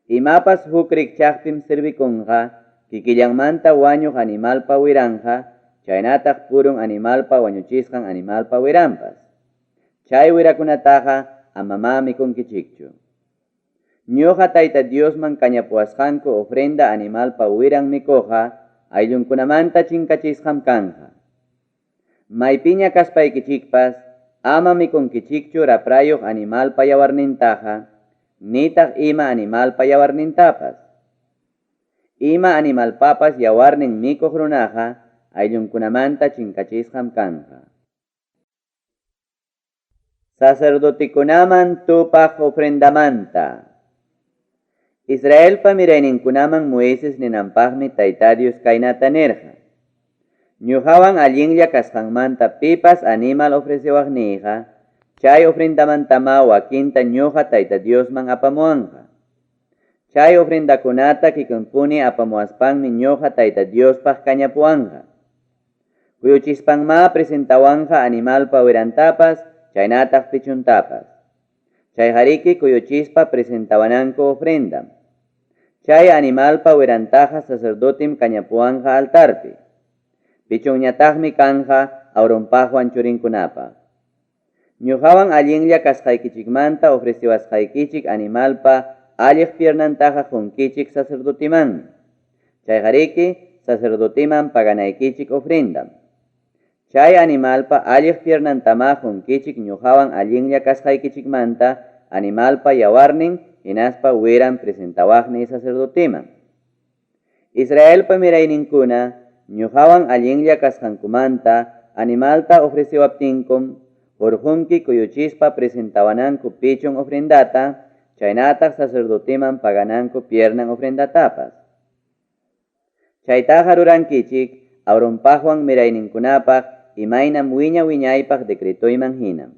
Imapas huk rikchaqpim servikunqa kikillanmanta wañuq animalpa wiranqa, chaynataq purun animalpa wañuchisqan animalpa wiranpas. Chay wirakunataqa amamá mikunkichikchu. Ñuqa Tayta Diosman kañapuwasqanku ofrenda animalpa wiran mikuqqa ayllunkunamanta chinkachisqam kanqa. Maypiña kaspaykichikpas ama mikunkichikchu raprayuq animalpa yawarnintaqa, nitaq ima animalpa yawarnintapas. Ima animalpapas yawarnin mikuq runaqa ayllunkunamanta chinkachisqam kanqa. Sacerdotekunaman tupaq ofrendamanta. Israelpa mirayninkunaman Moisés ninanpaqmi Tayta Dios kaynata nirqa: Ñuqawan allinlla kasqanmanta pipas animal ofrecewaqniyqa, chay ofrendamantamá wakinta ñuqa Tayta Diosman apamuwanqa. Chay ofrendakunata kikinpuni apamuwaspanmi ñuqa Tayta Diospaq kañapuwanqa. Kuyuchispanmá presentawanqa animalpa wirantapas chaynataq pichuntapas. Chayqariki kuyuchispa presentawananku ofrendam. Chay animalpa wirantaqa sacerdotem kañapuwanqa altarpi. Pichunñataqmi kanqa Aaronpaqwan churinkunapaq. Ñuqawan allinlla kasqaykichikmanta ofrecewasqaykichik animalpa alliq piernantaqa qunkichik sacerdotemanmi. Chayqariki sacerdoteman paganaykichik ofrendam. Chay animalpa alliq piernantamá qunkichik ñuqawan allinlla kasqaykichikmanta animalpa yawarnin hinaspa wiran presentawaqniy sacerdoteman. Israelpa mirayninkuna ñuqawan allinlla kasqankumanta animalta ofrecewaptinkum hurqunki kuyuchispa presentawananku pichun ofrendata, chaynataq sacerdoteman pagananku piernan ofrendatapas. Chaytaqa rurankichik Aaronpaqwan mirayninkunapaq imaynam wiña wiñaypaq decretoyman hinam.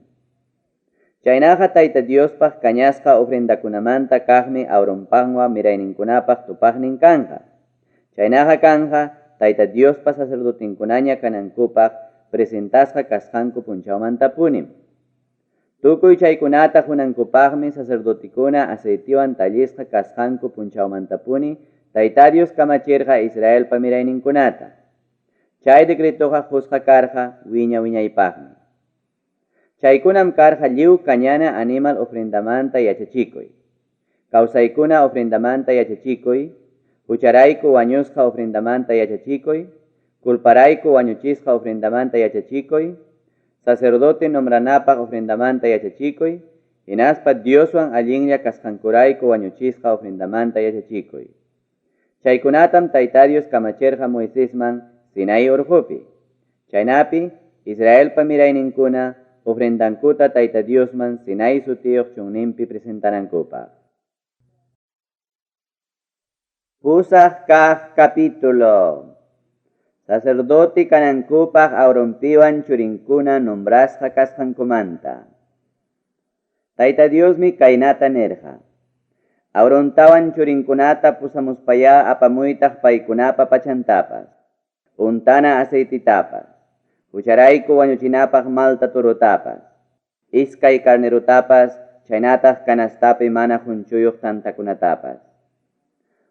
Chaynaqa Tayta Diospaq kañasqa ofrendakunamanta kaqmi Aaronpaqwan mirayninkunapaq tupaqnin kanqa. Chaynaqa kanqa Tayta Diospa sacerdotenkunaña kanankupaq presentasqa kasqanku punchawmantapunim. Tukuy chaykunata hunankupaqmi sacerdotekuna aceitewan tallisqa kasqanku punchawmantapuni Tayta Dios kamachirqa Israelpa mirayninkunata. Chay decretoqa qusqa karqa wiña wiñaypaqmi. Chaykunam karqa lliw kañana animal ofrendamanta yachachikuy. Kawsaykuna ofrendamanta yachachikuy, hucharayku wañusqa ofrendamanta yachachikuy, culparayku wañuchisqa ofrendamanta yachachikuy, sacerdote nombranapaq ofrendamanta yachachikuy, hinaspa Dioswan allinlla kasqankurayku wañuchisqa ofrendamanta yachachikuy. Chaykunatam Tayta Dios kamachirqa Moisesman Sinai urqupi. Chaynapi Israelpa mirayninkuna ofrendankuta Tayta Diosman Sinai sutiyuq chunninpi presentanankupaq. Pusaq kaq capítulo. Sacerdote kanankupaq Aaronpiwan churinkuna nombrasqa kasqankumanta. Tayta Diosmi kaynata nirqa: Aarontawan churinkunata pusamuspayá apamuytaq paykunapa pachantapas, untana aceititapas, hucharayku wañuchinapaq malta torotapas, iskay carnerutapas, chaynataq canastapi mana qunchuyuq tantakunatapas.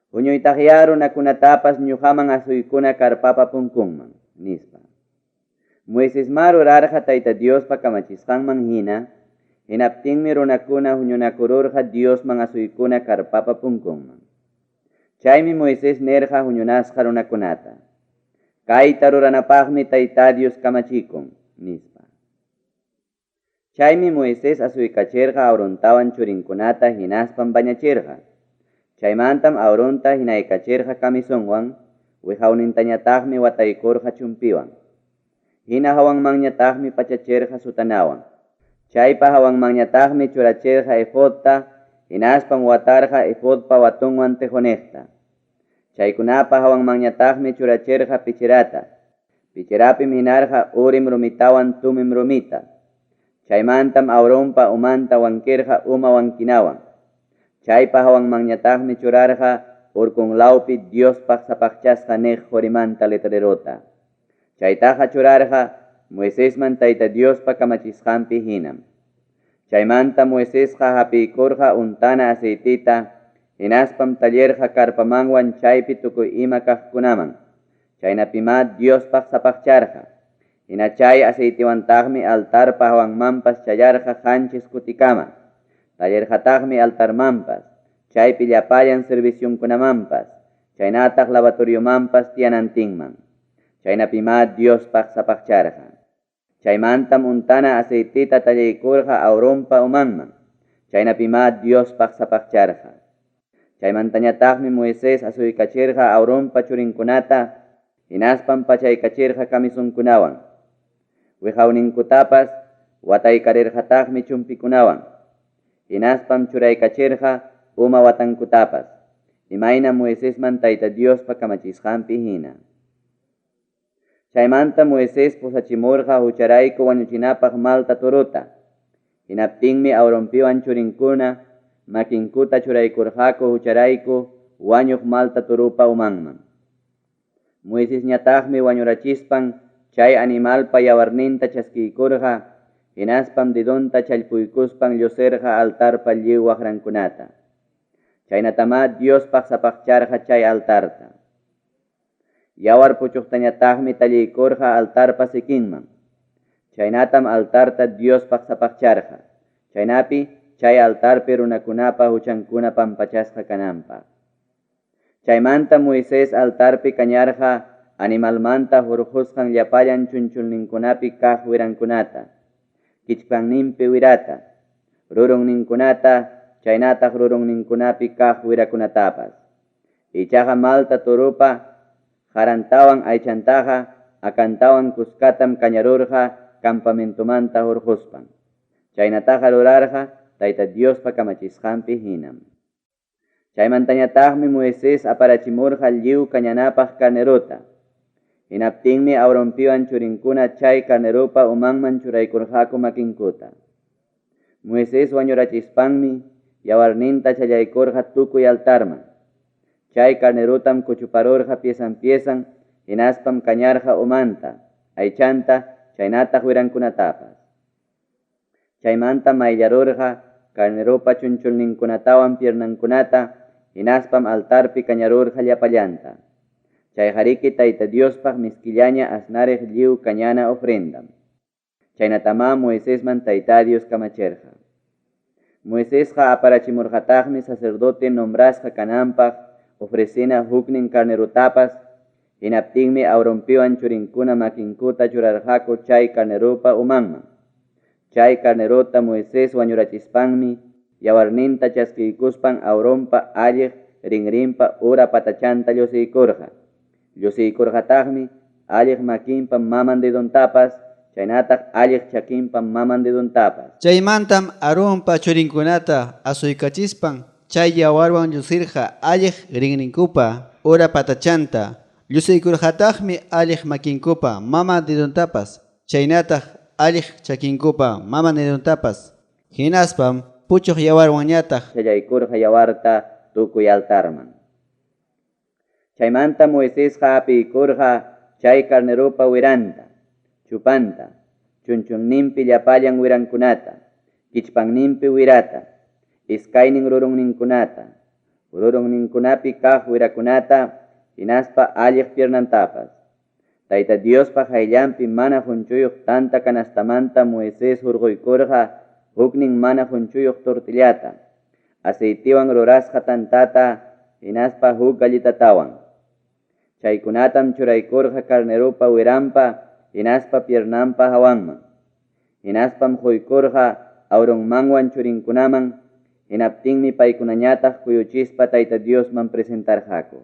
Huñuytaqyá runakunatapas ñuqaman asuykuna karpapa punkunman, nispa. Moisesmá rurarqa Tayta Diospa kamachisqanman hina, hinaptinmi runakuna huñunakururqa Diosman asuykuna karpapa punkunman. Chaymi Moisés nirqa huñunasqa runakunata: Kayta ruranapaqmi Tayta Dios kamachikun, nispa. Chaymi Moisés asuykachirqa Aarontawan churinkunata hinaspam bañachirqa. Chaymantam Aaronta hinaykachirqa camisonwan, wiqawnintañataqmi wataykurqa chumpiwan. Hina hawanmanñataqmi pachachirqa sutanawan. Chaypa hawanmanñataqmi churachirqa efodta, hinaspam watarqa efodpa watunwan tejoniqta. Chaykunapa hawanmanñataqmi churachirqa picherata. Picherapim hinarqa urim rumitawan tumim rumita. Chaymantam Aaronpa umanta wankirqa uma wankinawan. Chaypa hawanmanñataqmi churarqa urkunlawpi Diospaq sapaqchasqa niq qorimanta letrerota. Chaytaqa churarqa Moisesman Tayta Diospa kamachisqanpi hinam. Chaymanta Moisesqa hapiykurqa untana aceitita, hinaspam tallirqa karpamanwan chaypi tukuy ima kaqkunaman. Chaynapimá Diospaq sapaqcharqa. Hina chay aceitiwantaqmi altarpa hawanmanpas challarqa qanchis kutikama. Tallirqataqmi altarmanpas, chaypi llapallan servicionkunamanpas, chaynataq lavatoriomanpas tiyanantinman. Chaynapimá Diospaq sapaqcharqa. Chaymantam untana aceitita tallaykurqa Aaronpa umanman. Chaynapimá Diospaq sapaqcharqa. Chaymantañataqmi Moisés asuykachirqa Aaronpa churinkunata, hinaspam pachaykachirqa camisonkunawan. Wiqawninkutapas wataykarirqataqmi chumpikunawan. Hinaspam churaykachirqa uma watankutapas, imayna Moisesman Tayta Diospa kamachisqanpi hina. Chaymanta Moisés pusachimurqa hucharayku wañuchinapaq malta torota. Hinaptinmi Aaronpiwan churinkuna makinkuta churaykurqaku hucharayku wañuq malta toropa umanman. Moisesñataqmi wañurachispan chay animalpa yawarninta chaskiykurqa, hinaspam dedonta challpuykuspan llusirqa altarpa lliw waqrankunata. Chaynatamá Diospaq sapaqcharqa chay altarta. Yawar puchuqtañataqmi talliykurqa altarpa sikinman. Chaynatam altarta Diospaq sapaqcharqa. Chaynapi chay altarpi runakunapa huchankuna pampachasqa kananpaq. Chaymanta Moisés altarpi kañarqa animalmanta hurqusqan llapallan chunchulninkunapi kaq wirankunata, kichpanninpi wirata, rurunninkunata, chaynataq rurunninkunapi kaq wirakunatapas. Ichaqa malta toropa qarantawan aychantaqa akantawan kuskatam kañarurqa campamentomanta hurquspan. Chaynataqa rurarqa Tayta Diospa kamachisqanpi hinam. Chaymantañataqmi Moisés aparachimurqa lliw kañanapaq carnerota. Hinaptinmi Aaronpiwan churinkuna chay carneropa umanman churaykurqaku makinkuta. Moisés wañurachispanmi yawarninta challaykurqa tukuy altarman. Chay carnerotam kuchuparurqa piesan piesan, hinaspam kañarqa umanta, aychanta, chaynataq wirankunatapas. Chaymanta mayllarurqa carneropa chunchulninkunatawan piernankunata, hinaspam altarpi kañarurqa llapallanta. Chayqariki Tayta Diospaq miskillaña asnariq lliw kañana ofrendam. Chaynatamá Moisesman Tayta Dios kamachirqa. Moisesqa aparachimurqataqmi sacerdote nombrasqa kananpaq ofrecena huknin carnerotapas, hinaptinmi Aaronpiwan churinkuna makinkuta churarqaku chay carneropa umanman. Chay carnerota Moisés wañurachispanmi yawarninta chaskiykuspan Aaronpa alliq rinrinpa ura patachanta llusiykurqa. Llusiykurqataqmi Alliq makinpa maman dedontapas chaynataq alliq chakinpa maman dedontapas. Chaymantam Aaronpa churinkunata asuykachispan chay yawarwan llusirqa alliq rinrinkupa ura patachanta, llusiykurqataqmi alliq makinkupa mama dedontapas chaynataq alliq chakinkupa mama dedontapas. Hinaspam puchuq yawarwanñataq challaykurqa yawarta tukuy altarman. Chaymanta Moisesqa hapiykurqa chay carneropa wiranta, chupanta, chunchulninpi llapallan wirankunata, kichpanninpi wirata, iskaynin rurunninkunata, rurunninkunapi kaq wirakunata, hinaspa alliq piernantapas. Tayta Diospa qayllanpi mana qunchuyuq tanta canastamanta Moisés hurquykurqa huknin mana qunchuyuq tortillata, aceitewan rurasqa tantata, hinaspa huk galletatawan. Chaykunatam churaykurqa carneropa wiranpa hinaspa piernanpa hawanman. Hinaspam quykurqa Aaronmanwan churinkunaman, hinaptinmi paykunañataq kuyuchispa Tayta Diosman presentarqaku.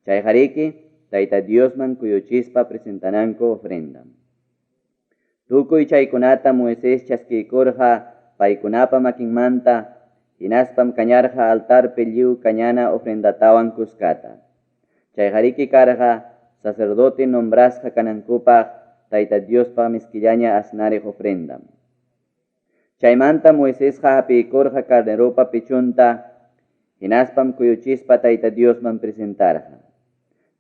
Chayqariki Tayta Diosman kuyuchispa presentananku ofrendam. Tukuy chaykunata Moisés chaskiykurqa paykunapa makinmanta, hinaspam kañarqa altarpi lliw kañana ofrendatawan kuskata. Chayqariki karqa sacerdote nombrasqa kanankupaq Tayta Diospa miskillaña asnariq ofrendam. Chaymanta Moisesqa hapiykurqa carneropa pechunta, hinaspam kuyuchispa Tayta Diosman presentarqa.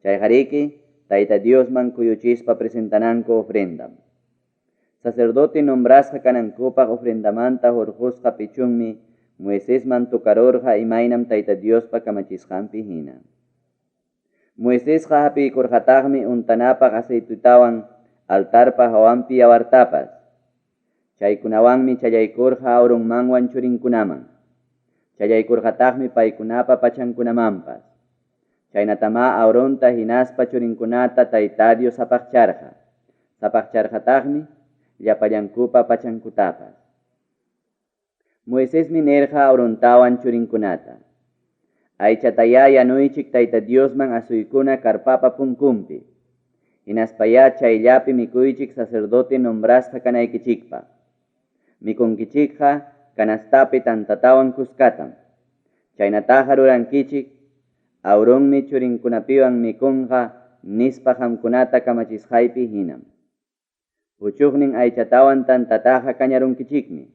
Chayqariki Tayta Diosman kuyuchispa presentananku ofrendam. Sacerdote nombrasqa kanankupaq ofrendamanta hurqusqa pechunmi Moisesman tocarurqa imaynam Tayta Diospa kamachisqanpi hina. Moisesqa hapiykurqataqmi untanapaq aceitutawan altarpa hawanpi yawartapas. Chaykunawanmi challaykurqa Aaronmanwan churinkunaman. Challaykurqataqmi paykunapa pachankunamanpas. Chaynatamá Aaronta hinaspa churinkunata Tayta Dios sapaqcharqa. Sapaqcharqataqmi llapallankupa pachankutapas. Moisesmi nirqa Aarontawan churinkunata: Aychatayá yanuychik Tayta Diosman asuykuna karpapa punkunpi. Hinaspayá chayllapi mikuychik sacerdote nombrasqa kanaykichikpaq. Mikunkichikqa canastapi tantatawan kuskatam. Chaynataqa rurankichik, Aaronmi churinkunapiwan mikunqa nispa qamkunata kamachisqaypi hinam. Puchuqnin aychatawan tantataqa kañarunkichikmi.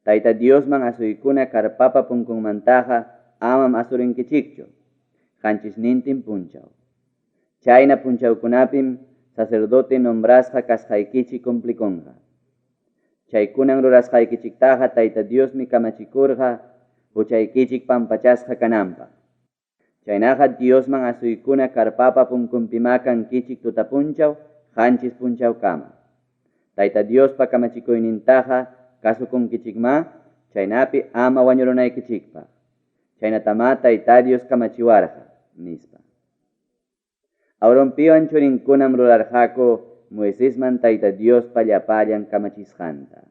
Tayta Diosman asuykuna karpapa punkunmantaqa amam asurinkichikchu, qanchisnintin punchaw. Chayna punchawkunapim sacerdote nombrasqa kasqaykichik cumplikunqa. Chaykunan rurasqaykichiktaqa Tayta Diosmi kamachikurqa huchaykichik pampachasqa kananpaq. Chaynaqa Diosman asuykuna karpapa punkunpimá kankichik tutapunchaw qanchis punchawkama. Tayta Diospa kamachikuynintaqa kasukunkichikmá, chaynapi ama wañurunaykichikpaq. Chaynatamá Tayta Dios kamachiwarqa, nispa. Aaronpiwan churinkunam rurarqaku Moisesman Tayta Diospa llapallan kamachisqanta.